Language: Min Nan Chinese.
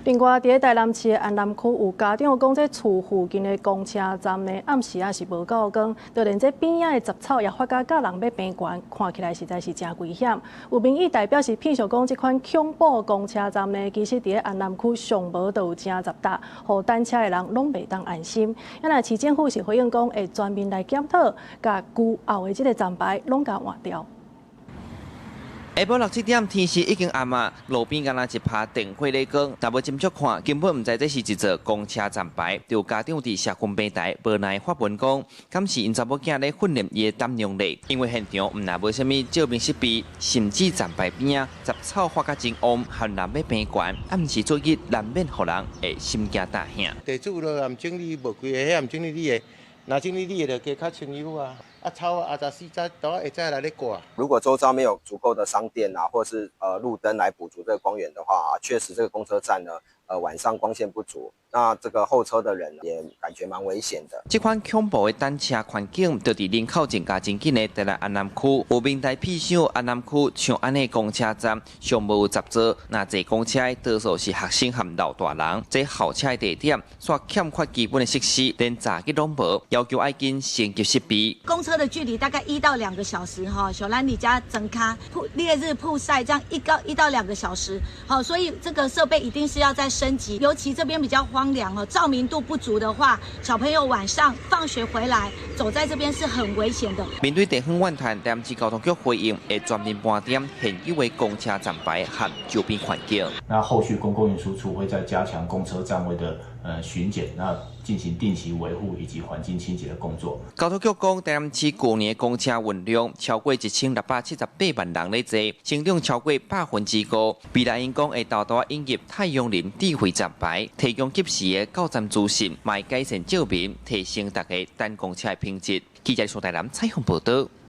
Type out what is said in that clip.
另外，佇咧台南市的安南區，有家長講，這厝附近的公車站呢，暗時仔是無夠光，就連這邊仔的雜草也發甲教人欲爬懸，看起來實在是誠危險。有民意代表是批評講，這款恐怖公車站呢，其實佇咧安南區上無就有誠雜搭，予等車的人攏袂當安心。啊，若市政府是回應講，會全面來檢討，共舊後的這个站牌攏共換掉。下晡六七點，天色已經暗啊，路邊敢若一拍電火咧光，若無斟酌看，根本毋知這是一座公車站牌。就家長佇社群平台無奈發文講，敢是𪜶查某囝咧訓練伊的膽量咧？因為現場毋但無啥物照明設備，甚至站牌邊仔雜草發甲真旺，予人欲爬懸，暗時作業難免予人會心驚膽驚。地主都毋整理無規个，遐毋整理你的，若整理你的就加較清幽啊。啊草啊，十四早都會再來咧掛。如果周遭沒有足夠的商店啊，或是路燈來補足這個光源的話啊，確實這個公車站呢，晚上光線不足，那這個候車的人也感覺蠻危險的。這款恐怖的等車環境，就佇林口前加真近的台南安南區，有民代批想安南區像按呢公車站，上無有雜座，若坐公車的多數是學生和老大人，這候車的地點煞欠缺基本的設施，連閘機攏無，要求愛緊升級設備。公車的距離大概1到2個小時，哈，小蘭你家整卡曝烈日曝曬，這樣1到2個小時，好，所以這個設備一定是要再升級，尤其這邊比較荒涼哦，照明度不足的話，小朋友晚上放學回來走在這邊是很危險的。面對地方怨嘆，台南市交通局回應會全面盤點現有的公車站牌和周邊環境。那後續公共運輸處會再加強公車站位的巡檢，那進行定期維護以及環境清潔的工作。交通局講，台南市舊年公車運量超過1678萬人咧坐，成長超過5%。未來𪜶講會沓沓引入太陽能智慧站牌，提供及時的到站資訊，嘛會改善照明，提升大家等公車的品質。記者蘇台南採訪報道。